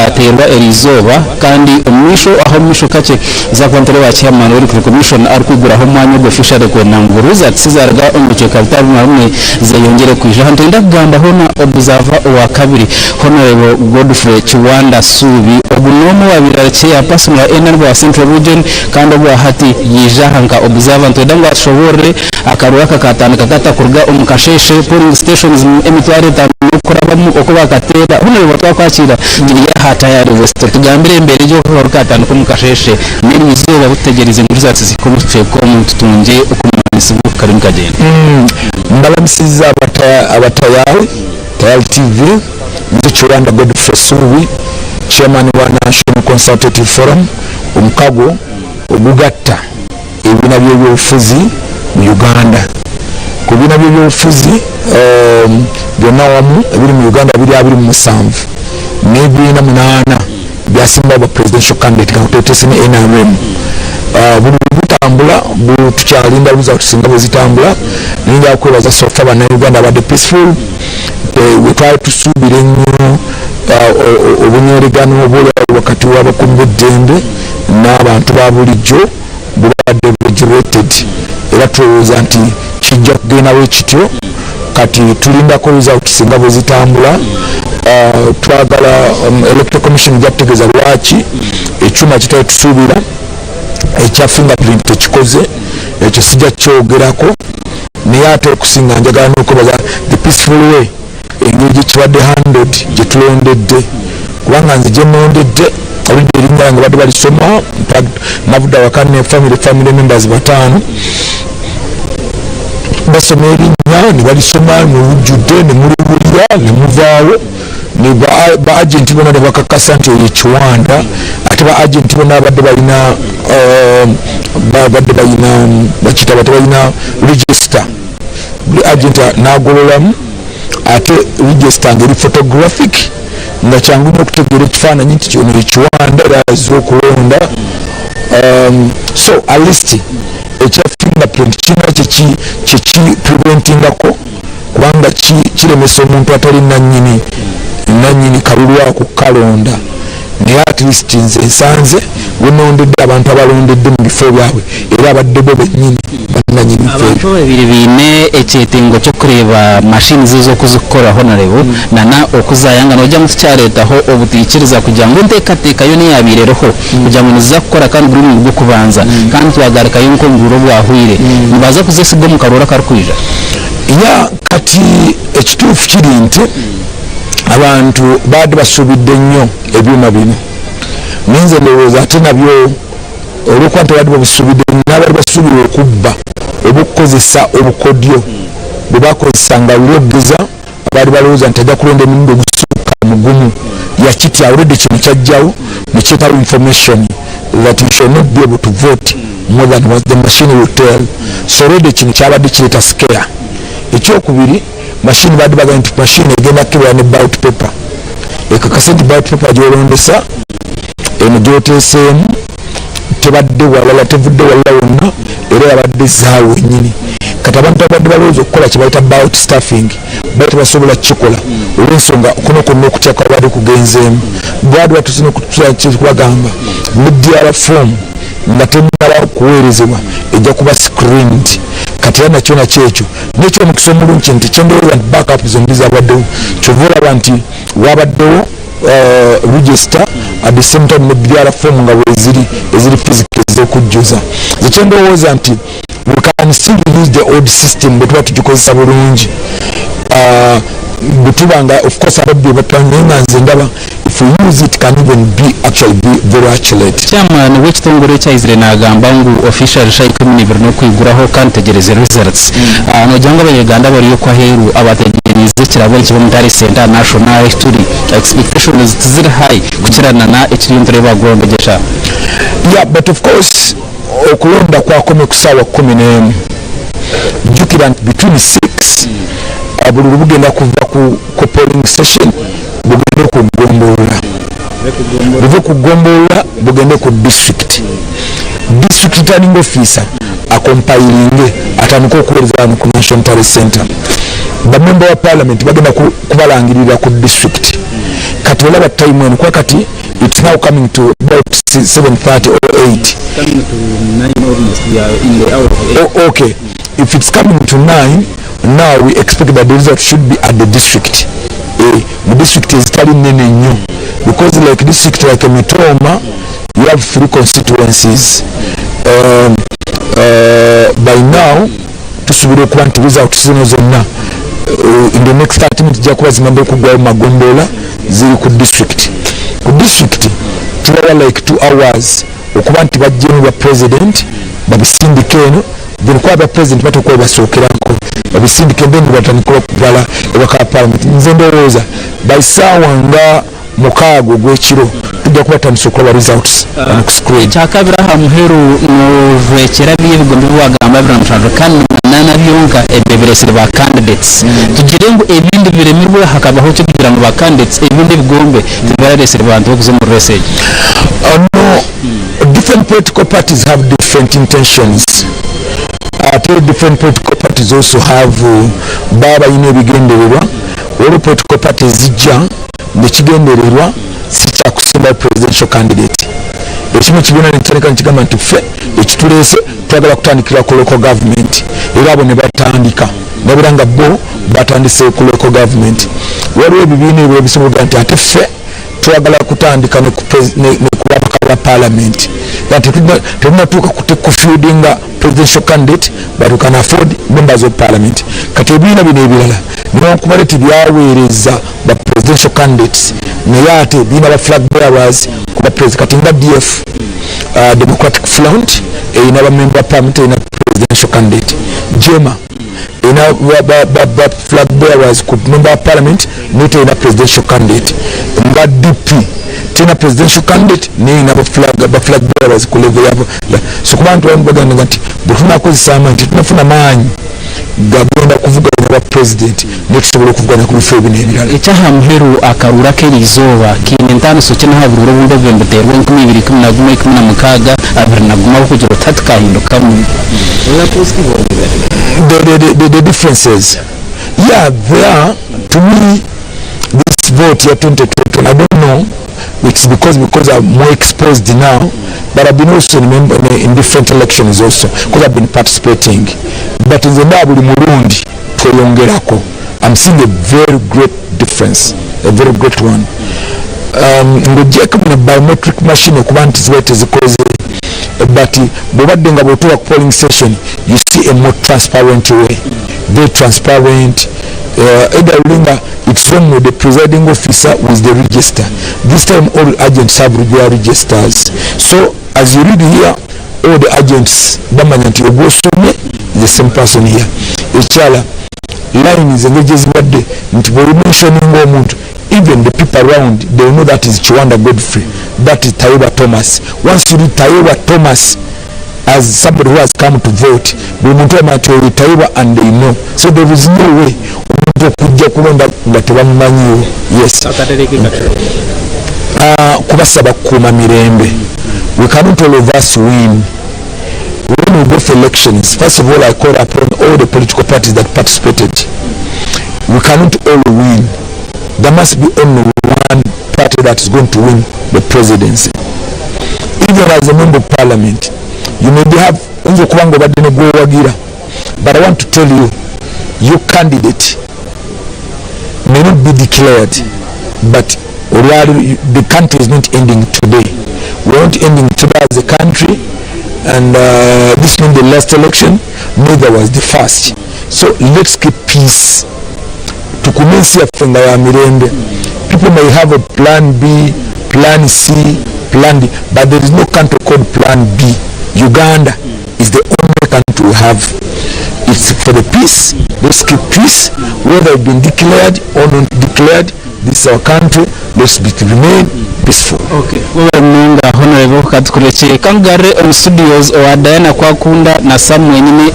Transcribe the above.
Gateerwa eriizooba kandi omumaisho aho omumaisho kakye nituza kuba nitureeba chairman w'Electoral Commission arikwiguraho omwanya ogwo officially kwenda ngu results ezaruga omu bicweka bitari bimwe na bimwe zeyongyere kwija. Aha nitwenda kugambaho na observer owa kabiri, Honorable Godfrey Kiwanda Suubi. Ogu n'omwe owabaire ari chairperson wa NRM wa Central Region kandi obwa hati yaija aha nka observer. Nitwenda ngu atushoboorore akaruru aka katandika kata kuruga omu kasheeshe, polling stations 50,000 n'okurabamu oku bakateera. Honorable, twakwakira, turi aha Tayari West. Tugambire embeera egyo oku akaruuru katandika omu kasheeshe n'eriizooba bututegyereize ngu results zihike omu kicweka omu tutungye okumanyisibwa oku karimu kagyenda. Mbalamusiza abatayari Tayari TV. Nze Kiwanda Godfrey Suubi, chairman wa National Consultative Forum, omukago ogugatta ebibiina by'ebyobufuzi mu Uganda. Ku bibiina by'ebyobufuzi byonna wamu ebiri mu Uganda biri 27, n'ebibiina munaana byasimbawo ba presidential candidate nga kutetese ne NRM. Buli butambula, tukyalinda results singa bwe zitambula, naye njagala kwebaza so far Bannayuganda abadde peaceful. We twali tusuubira ennyo obunyweregano obuoli wakati w'abakuumi b'eddembe n'abantu ba bulijjo bubadde regulated, era tulowooza nti kijja kugenda bwe kityo. Kati tulindako results singa bwe zitambula. Twagala Electoral Commission jakutegeeza lwaki ekyuma kitali tusuubira ekya fingerprint tekikoze. Ekyo sijja kyogerako, naye ate okusinga njagala n'okwebaza the peaceful way engeri gyekibadde handled gye tulondedde, kubanga nze gye nondedde oludde erinnya yange badde balisoma. Navudde awaka ne family members bataano, basoma erinnya ne balisoma mu lujjudde ne muliwulira ne muvaawo ne ba agenti bonna ne bakakasa nti oyo Kiwanda. Ate ba agenti bonna babadde balina babadde balina bakiyita bate, balina register. Buli agent n'agololamu, ate register ngeri photographic nga kyangu nnyo okutegeera ekifaananyi nti kyono ekiwanda era azze okulonda. So at least ekya fingerprint kirina kyeki preventingako, kubanga kiremesa omuntu atali nanyini kalulu ako kalonda. Naye at least nze nsanze wenondedde abantu abalondedde mu bifo byabwe era abadde bo bennyini bannanyini bifo ebyo. Abantu babiri biine ekyetengo ky'okureeba mashini zo z'okuzikora, Honorable, nana okuzayanga nojya mutukyaretaho obutiikiriza kugira ngu enteekateeka yo neyabaire eriho kugira ngu niziza kukora kandi guri omuringo gw'okubanza, kandi twagarukayo nk'omuburo bwahwire nibaza kuzesiga omu karoora akarikwija. Ya, kati ekituufu kiri nti abantu baadde basuubidde nnyo ebyuma bino, naye nze ndowooza ate nabyo olwokuba nti babadde babisuubidde, n'abali basuubira okubba oba okukozesa obukodyo bwe bakozesanga luli, okugeza abaali balowooza nti ajja kulonda emirundi ogusukka mu gumu yakitya. Already kino kyajjawo nekyetawo information that you shall not be able to vote more than what the machine will tell. So already kino kyabadde kireeta scare. Ekyokubiri, mashini badde bagamba nti mashini egenda kukebera ne ballot paper, ekakase nti ballot paper gyolondesa eno gyoteeseemu tebadde walala, tevudde walala wonna, era yabadde zaawo wenyini. Kati abantu abadde balowooza okukola kyebayita ballot stuffing bali tebasobola kukikola olw'ensonga kuno kwonna okutya kwabadde kugenzeemu. Bwadi batuzina kubagamba ne DR form nga tenaba kuweerezebwa ejja kuba screened. Kati era nakyo nakyo ekyo nekyomukisa omulungi nti kyendowooza nti backup zombi zabaddewo. Kyova olaba nti wabaddewo register at the same time ne DR form nga bweziri eziri physical ez'okujjuza. Ekyendowooza nti we can still use the old system bwe tuba tugikozesa bulungi. Bwe tuba nga of course ababbi batwanye, naye nga nze ndaba if we use it, can even be actually be very accurate. Chairman w'ekitongore ekyaizire nagamba ngu official sha 12 n'okwiguraho kandi tegereze results. Nogira ngu Abanyarwanda bariyo kwaheru abategereze ekirabo ekiba omu Center National turi expectations tiziri high kukirana na ekiriyo nitureeba gwongegesha. Yeah, but of course okulonda kwakomye ku saawa 11. Jjukira nti between 6 obululu bugenda kuva ku polling station bugende ku ggombolola, buve ku ggombolola bugende ku district. District returning officer acompilinge, atandike okuweereza wano ku National Tally Center. Bamemba wa parliament bagenda kubalangirira ku district. Kati Kati olaba time eno, kuba kati it's now coming to about 7:30 or 8. Coming to 9 almost, we are in the hour of 8. Oh, okay, if it's coming to 9 now, we expect that the result should be at the district, mu district ezitali nene nnyo, because like district like Mitooma, you have three constituencies. By now tusobola okuba nti results zino zonna, in the next 30 minutes zijja kuba zimaze okuggwayo mu magombolola, ziri ku district. Ku district tubawa like 2 hours okuba nti bajjemu bya president, babisindike eno. Then kuba bya president batukuba basookerako, babisindike, then batandika okubala ebaka wa parliament. Nze ndowooza by saawa nga 6 ogw'ekiro tujja kuba tutandise okulaba results wano ku screen. Ekyakabiri, aha muheru, nojwekera biri ebigombe biwagamba 28 byonka ebyo biresire ba candidates. Tugire ngu ebindi biremirwe, hakabaho kyo kugira ngu ba candidates, ebindi ebigombe tibararesire bantu bokuza omu race egi? No, different political parties have different intentions. Ate different political parties also have, baba balina ebigendererwa. Waliwo political parties zijja nekigendererwa si kyakusimbayo presidential candidate. Ekimu ekibiina nekitandika nekigamba nti ffe ekituleese twagala kutandikira ku local government, era abo ne batandika nabeera nga bo batandise ku local government. Waliwo ebibiina ebyo ebisobola nti ate ffe twagala kutandika ne ku babaka ba parliament, nga tetunatuuka kufieldinga presidential candidate, but we can afford members of parliament. Kati ebibiina bino ebirala newankubadde tebyaweereza ba presidential candidates, naye ate birina ba flag bearers ku ba president. Kati nga DF, Democratic Front, erina ba member of parliament, erina presidential candidate. JEEMA erina ba flag bearers ku member of parliament, naye terina presidential candidate. Nga DP terina presidential candidate, naye erina ba flag bearers ku level yabo. So kuba nti bagamba nti bwe tunakozesa amaanyi, tetunafuna maanyi gagenda kuvuganya ba president, naye tusobola okuvuganya ku bifo ebino ebirala. Ekyaha muheru, akarura k'erizooba kiine entaaniso ki naha bururu obundi obwe mbuteerwa 2011, 16, 21, kugira oti hati kahindukamu? The differences, yeah, there to me, this vote year 2020, I don't know, it's because I'm more exposed now, but I've been also in different elections also, because I've been participating. But nze ndaba buli mulundi tweyongerako. I'm seeing a very great difference, a very great one. Ng'ogyeko bino biometric machine okuba nti ziba tezikoze, but bwobadde nga bw'otuuka ku polling station, you see a more transparent way, very transparent. Either lulinga it's only the presiding officer with the register. This time all agents have their registers, so as you read here, all the agents bamanya nti ogwosomye the same person here. Ekyala lines engeri gyezibadde nti bwolimentioninga omuntu, even the people around, they know that is Kiwanda Godfrey, that is Tayebwa Thomas. Once you read Tayebwa Thomas as somebody who has come to vote, buli muntu amanya nti oyo Tayebwa, and they know. So there is no way omuntu okujja kulonda nga tebamumanyiwo. Yes. Kubasaba kukuuma mirembe. We cannot all of us win. When we go for elections, first of all, I call upon all the political parties that participated, we cannot all win. There must be only one party that is going to win the presidency. Even as a member of parliament, you may be have, oyinza okuba nga obadde negwowagira, but I want to tell you, your candidate may not be declared, but olwali the country is not ending today. We are not ending today as a country, and this is not the last election, neither was the first. So let's keep peace, tukume ensi yaffe nga ya mirembe. People may have a plan B, plan C, plan D, but there is no country called plan B. Uganda is the only country we have. It's for the peace. Let's keep peace, whether it's been declared or not declared. This is our country. Let's remain peaceful. Okay, wewe munga honorable, katukurekye kangare omu studios owa Diana Kwakunda na Samuel nyine.